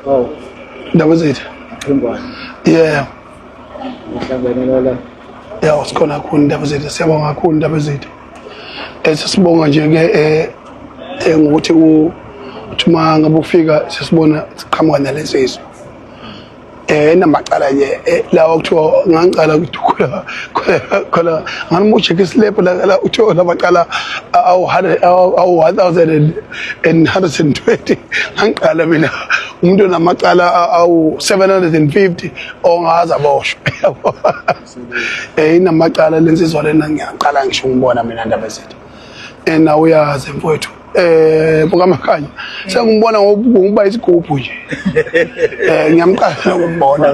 Oh. Ndaba zethu. Qingwane. Yeah. Uhlangene la. Yeah, sikhona kakhulu ndaba zethu. Siyabonga kakhulu ndaba zethu. Eh sisibonga nje ke eh, eh ngokuthi u uthi uma ngabe ufika sisibona siqhamuka nalensizwa. Eh namacala nje eh, lawa kuthiwa ngangicala ukuthi khona khona nganimucheck islep la la kuthiwa lamacala awu 100 awu 1120 ngangiqala mina umuntu onamacala awu 750 ongaze aboshwe eh inamacala lensizwa lena ngiyaqala ngisho ngibona mina ndaba zethu eh nawe uyazi mfowethu eh mfokaMakhanya sengimbona ngokuba isigubhu nje eh ngiyamqala ukumbona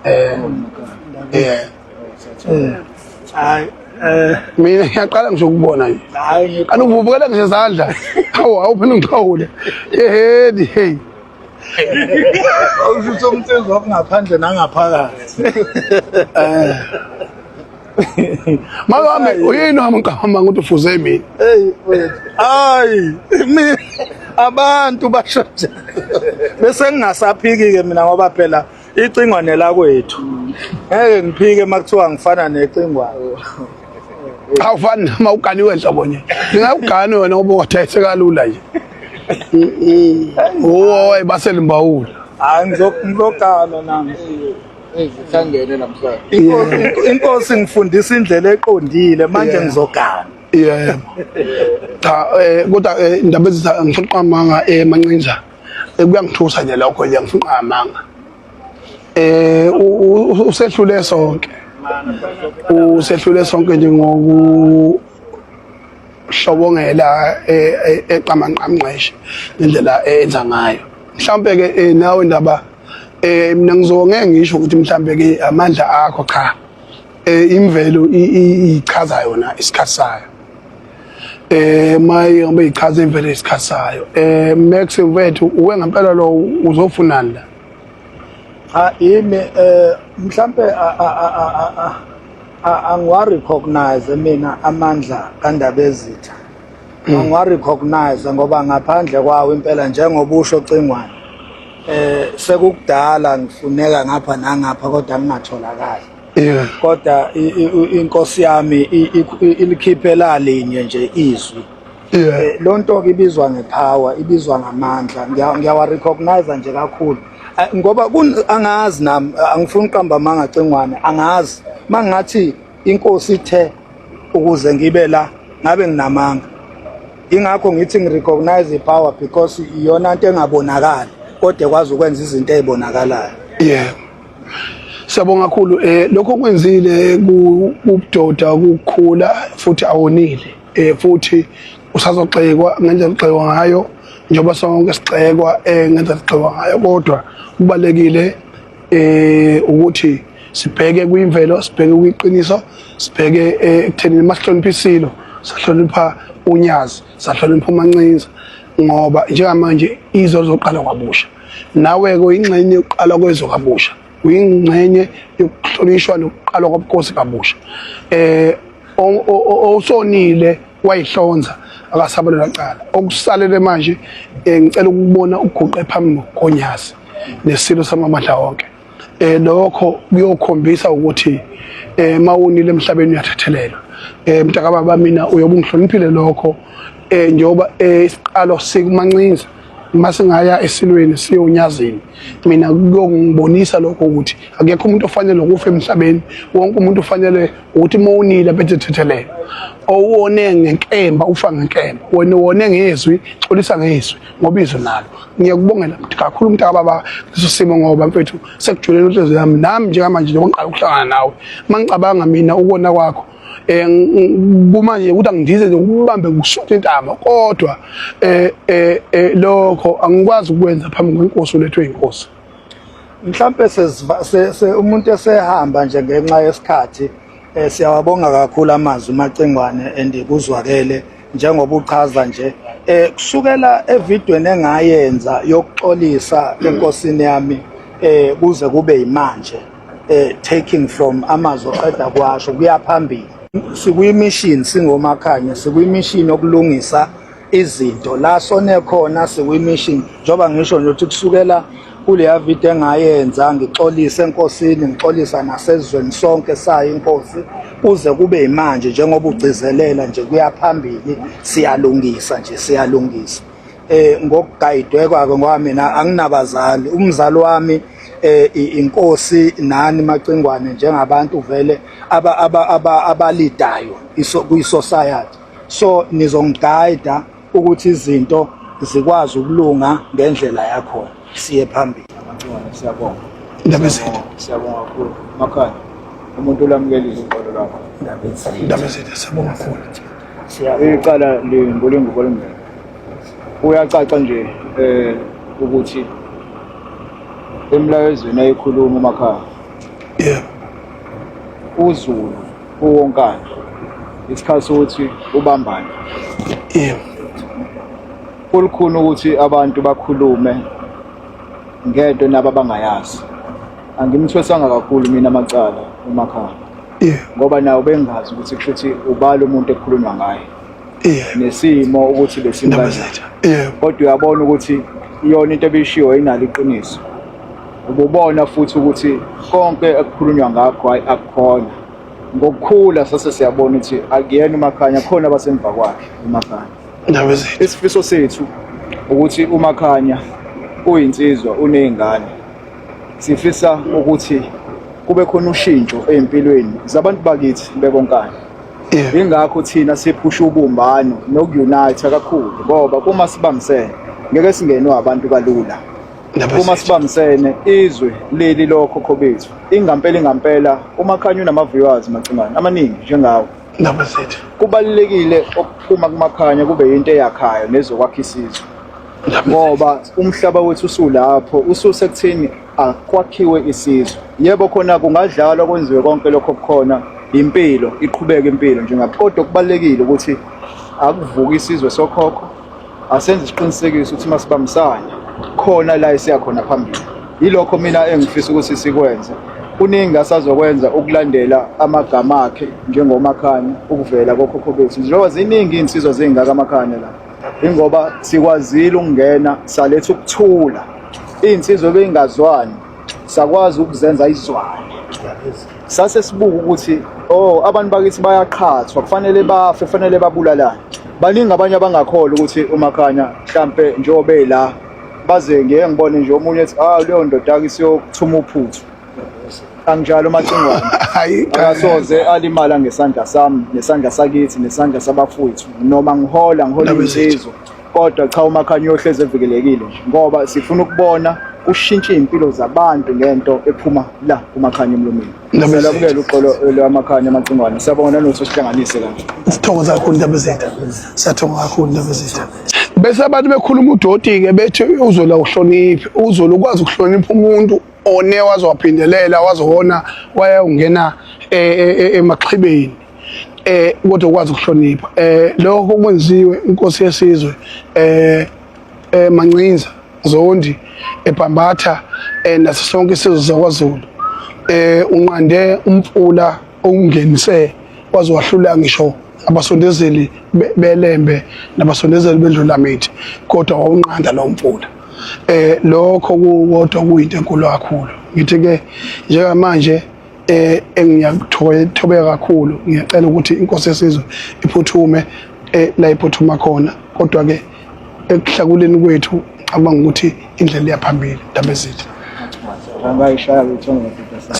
eh eh hayi eh mina ngiyaqala ngisho ukubona nje hayi kanti uvuvukela ngisho izandla hawu hawu phela ngixhawule yehedi hey usho umsebenzi wakho ngaphandle nangaphakathi eh Makame uyini wami ngicabanga ukuthi ufuze mina. Hey wethu. Hayi mina abantu basho nje. Bese ngingasaphiki ke mina ngoba phela icingwane lakwethu. Ngeke ngiphike makuthiwa ngifana necingwane. Awufani noma uganiwe nhlobo nje. Ngingawugani wena ngoba uthayise kalula nje. Oh, baselimbawula. Hayi ngizogana nami. Sangene namhlanje. Inkosi inkosi ngifundisa indlela eqondile manje ngizogana. Yebo. Cha eh kodwa eh, indaba ezitha ngifuna uqamanga emancinza. Eh, kuyangithusa nje lokho nje ngifuna uqamanga. Eh usehlule sonke. Usehlule sonke nje ngoku hlobongela eqamanqamnqeshe ngendlela enza ngayo. Mhlawumbe ke nawe ndaba eh mina ngizongeke ngisho ukuthi mhlambe ke amandla akho cha eh imvelo ichaza yona isikhathi sayo eh maye ngoba ichaza imvelo isikhathi sayo eh Max mfethu uwe ngempela lo uzofunani la cha imi eh mhlambe angiwa recognize mina amandla kaNdabezitha angiwa recognize ngoba ngaphandle kwawo impela njengoba usho Cingwane eh sekukudala ngifuneka ngapha nangapha kodwa ngingatholakali yeah kodwa inkosi yami ilikhiphela linye nje izwi yeah eh, lo nto ke ibizwa ngepower ibizwa ngamandla ngiyawa recognize nje kakhulu eh, ngoba angazi nami angifuni uqamba amanga Cingwane angazi mangathi inkosi ithe ukuze ngibe la ngabe nginamanga ingakho ngithi ngirecognize ipower because iyona into engabonakali kodwa ekwazi ukwenza izinto ezibonakalayo yeah siyabonga kakhulu eh lokho okwenzile kubudoda ukukhula futhi awonile eh futhi usazoxekwa ngendlela oxekwa ngayo njengoba sonke sixekwa eh ngendlela sixekwa ngayo kodwa kubalekile eh ukuthi sibheke kwimvelo sibheke kwiqiniso sibheke eh, ekuthenini masihlonipha isilo sahlonipha unyazi sahlonipha umancinza ngoba njengamanje izwe lizoqala kwabusha nawe-ke uyingxenye yokuqala kwezwe kabusha uyingxenye yokuhlonishwa nokuqalwa kobukhosi kabusha eh osonile wayihlonza akasabalelwa cala okusalele manje eh, ngicela ukubona uguqe phambi konyazi nesilo samamandla wonke eh lokho kuyokhombisa ukuthi eh mawunile emhlabeni uyathethelelwa eh mntakababa mina uyobe ungihloniphile lokho eh njengoba eh, isiqalo sikumancinza masingaya esilweni siyonyazini mina kuyongibonisa lokho ukuthi akekho umuntu ofanele ukufa emhlabeni wonke umuntu ufanele ukuthi uma unile bethe thethelele owone ngenkemba ufa ngenkemba wena wone ngezwi xolisa ngezwi ngoba izwi nalo ngiyakubongela kakhulu umntaka baba leso simo ngoba mfethu sekujulele inhliziyo yami nami njengamanje njengoba ngiqala ukuhlangana nawe mangicabanga mina ukona kwakho eh kumanje ukuthi angindize nje ukubambe ngisuthe intamo kodwa eh, eh eh lokho angikwazi ukwenza phambi kwenkosi ulethwe inkosi mhlambe umuntu esehamba nje ngenxa yesikhathi eh siyawabonga kakhulu amazwi macingwane and kuzwakele njengoba uchaza nje eh kusukela evidweni engayenza yokuxolisa enkosini yami eh kuze kube yimanje eh taking from amazwi oqeda kwasho kuya phambili sikwi-mission singomakhanya sikwi-mission yokulungisa izinto la sone khona sikwi-mission njengoba ngisho nje ukuthi kusukela Kuleya video engayenza ngixolise enkosini, ngixolisa nasezweni sonke sayo inkosi, kuze kube imanje njengoba ugcizelela nje kuya phambili, siyalungisa nje, siyalungisa. Ngokugayidwe kwake, ngoba mina anginabazali, umzali wami inkosi nani Macingwane njengabantu vele aba aba abalidayo kwi society, so nizongiguide ukuthi izinto zikwazi ukulunga ngendlela yakhona, siye phambili. Macingwane, siyabonga. Indaba ezitha. Siyabonga kakhulu. Makhanya, umuntu olamukelile uxolo lwakho. Indaba ezitha, siyabonga kakhulu. Icala lingulingubo olungekho. Kuyacaca nje ukuthi emlayezweni ayikhuluma uMakhanya. Yebo. uZulu uwonkana isikhathi sokuthi ubambane. Yebo. Kulukhuni ukuthi abantu bakhulume ngento nabo abangayazi. Angimthwesanga kakhulu mina amacala uMakhanya. Yebo. Ngoba nawo bengazi ukuthi kusho ukuthi ubala umuntu ekukhulunywa ngaye. Yebo. Nesimo ukuthi besimi Indaba kanjani. ezitha. Yebo. Kodwa uyabona ukuthi iyona into ebishiwo inalo iqiniso. Ububona futhi ukuthi konke ekukhulunywa ngakho hayi akukhona. Ngokukhula sase siyabona ukuthi akuyena uMakhanya, khona abasemva kwakhe uMakhanya. Indaba ezitha. Isifiso sethu ukuthi uMakhanya uyinsizwa, unezingane. Sifisa ukuthi kube khona ushintsho ezimpilweni zabantu bakithi bebonkana. Yebo. Ingakho thina siphusha ubumbano nokunite kakhulu, ngoba kuma sibambisene ngeke singenwe abantu kalula. Indaba Uma ezitha. sibambisene izwe leli lokhokho bethu, ingampela ingampela uMakhanya unama-viewers Macingwane amaningi njengawe. Indaba ezitha. Kubalulekile okuphuma kuMakhanya kube yinto eyakhayo nezokwakha isizwe, Indaba ezitha. ngoba umhlaba wethu usulapho, ususekutheni akwakhiwe isizwe. Yebo, khona kungadlalwa kwenziwe konke lokho okukhona, impilo iqhubeke impilo njengapho, kodwa kubalulekile ukuthi akuvuke isizwe sokhokho, asenze isiqinisekiso ukuthi masibambisane khona la esiya khona phambili. Yilokho mina engifisa ukuthi sikwenze. Kuningi asazokwenza ukulandela amagama akhe njengoMakhanya, ukuvela kokhokho bethu, njengoba ziningi iy'nsizwa zingaka amakhanya la, ingoba sikwazile ukungena saletha ukuthula. Iy'nsizwa bey'ngazwani sakwazi ukuzenza izwane. Sase sibuka ukuthi oh abantu bakithi bayaqhathwa, kufanele bafe, kufanele babulalane. Baningi abanye abangakholwa ukuthi uMakhanya mhlampe njengoba ela baze ngiye ngibone nje omunye ethi ah leyo ndoda ke isiyokuthuma uphuthu. Anginjalo Macingwane. Hayi, Akasoze alimala ngesandla sami, nesandla sakithi, nesandla sabafowethu, noma ngihola ngihola Ndaba zethu. insizwa. Kodwa cha, uMakhanya uyohlezi evikelekile nje, ngoba sifuna ukubona kushintsha iy'mpilo zabantu ngento ephuma la kuMakhanya emlomeni. Ndaba zethu. Siyalamukela uxolo lwaMakhanya Macingwane. Siyabonga nanokuthi usihlanganise kanje. Sithokoza kakhulu indaba ezitha. Siyathokoza kakhulu indaba ezitha. Bese abantu bekhuluma udoti-ke bethi uzola uhloniphe, uzola ukwazi ukuhlonipha umuntu one waze waphindelela wazowona wayewungena emaxhibeni, kodwa ukwazi ukuhlonipha. Lokho kwenziwe inkosi yesizwe Mancinza Zondi eBhambatha, naso sonke isizwe sakwaZulu. Unqande umfula okungenise waze wahlula ngisho abasondezeli beLembe nabasondezeli beNdlulamithi, kodwa wawunqanda lo mfula. Lokho kukodwa kuyinto enkulu kakhulu. Ngithi ke njengamanje engiyakuthobeka kakhulu, ngiyacela ukuthi inkosi yesizwe iphuthume la iphuthuma khona, kodwa ke ekuhlakuleni kwethu ngicabanga ukuthi indlela iyaphambili. Ndaba ezitha. Angayishaya bethonga madoda.